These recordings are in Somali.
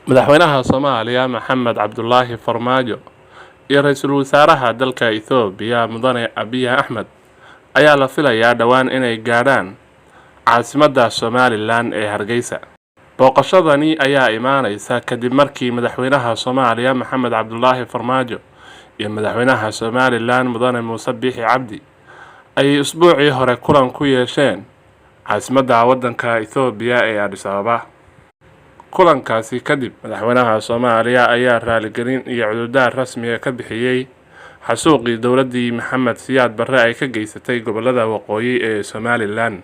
Madaxweynaha Soomaaliya Maxamed Cabdulaahi Farmaajo iyo ra-iisul wasaaraha dalka Ethoobiya Mudane Abiy Axmed ayaa la filayaa dhowaan inay gaadhaan caasimadda Somaliland ee Hargeysa. Booqashadani ayaa imaaneysa kadib markii madaxweynaha Soomaaliya Maxamed Cabdulaahi Farmaajo iyo madaxweynaha Somaliland Mudane Muuse Biixi Cabdi ay usbuucii hore kulan ku yeesheen caasimadda waddanka Ethoobiya ee Addis Ababa. Kulankaasi kadib, madaxweynaha Soomaaliya ayaa raaligelin iyo cudurdaar rasmiga ka bixiyey xasuuqii dowladdii Maxamed Siyaad Barre ay ka geysatay gobollada waqooyi ee Somaliland.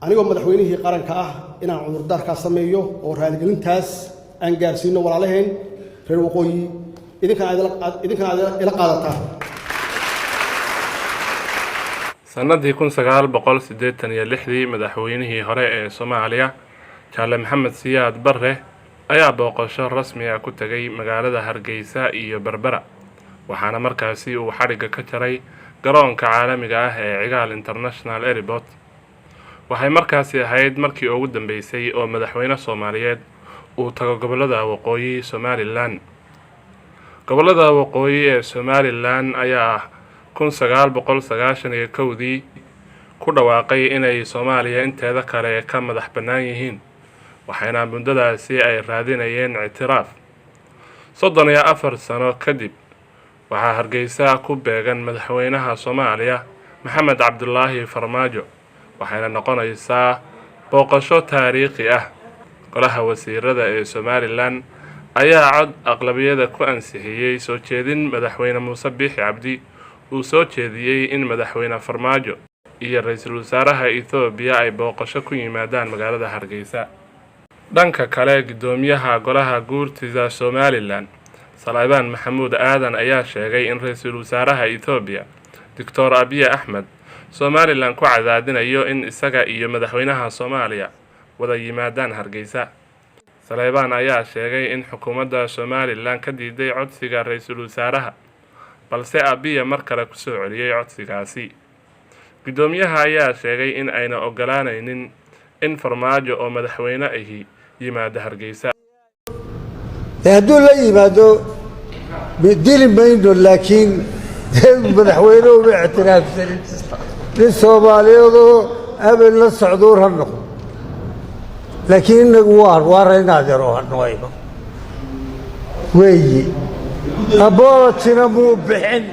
Anigoo madaxweynihii qaranka ah, inaan cudurdaarkaa sameeyo oo raaligelintaas aan gaarsiino walaalaheen reer waqooyi, idinkana aad ila qaadataa. Sanadii 1986-dii, madaxweynihii hore ee Soomaaliya Jaale Maxamed Siyaad Barre ayaa booqasho rasmi ah ku tegay magaalada Hargeysa iyo Berbera, waxaana markaasi uu xadhigga ka jaray garoonka caalamiga ah ee Cigaal International Airport. Waxay markaasi ahayd markii ugu dambeysay oo madaxweyne Soomaaliyeed uu tago gobollada waqooyi Somaliland. Gobollada waqooyi ee Somaliland ayaa 1991-dii ku dhawaaqay inay Soomaaliya inteeda kale ka madax bannaan yihiin, waxayna muddadaasi ay raadinayeen ictiraaf. 34 sano kadib, waxaa Hargeysa ku beegan madaxweynaha Soomaaliya Maxamed Cabdulaahi Farmaajo, waxayna noqonaysaa booqasho taariikhi ah. Golaha wasiirada ee Somaliland ayaa cod aqlabiyada ku ansixiyey soo jeedin madaxweyne Muuse Biixi Cabdi uu soo jeediyey in madaxweyne Farmaajo iyo ra-iisul wasaaraha Ethoobiya ay booqasho ku yimaadaan magaalada Hargeysa. Dhanka kale, guddoomiyaha golaha guurtida Somaliland Saleebaan Maxamuud Aadan ayaa sheegay in ra-iisul wasaaraha Ethoobiya Doctor Abiy Axmed Somaliland ku cadaadinayo in isaga iyo madaxweynaha Soomaaliya wada yimaadaan Hargeysa. Saleebaan ayaa sheegay in xukuumadda Somaliland ka diiday codsiga ra-iisul wasaaraha, balse Abiya mar kale kusoo celiyey codsigaasi. Guddoomiyaha ayaa sheegay in ayna ogolaanaynin in Farmaajo oo madaxweyne ahi yimaado Hargeysa. Hadduu la yimaado dili mayno, laakiin madaxweyne uma ictiraafsanin. Nin Soomaaliyeedoo abel la socduur ha noqdo, laakiin inagu waa raynaadero hanoayno weeyi. Apology-na muu bixin.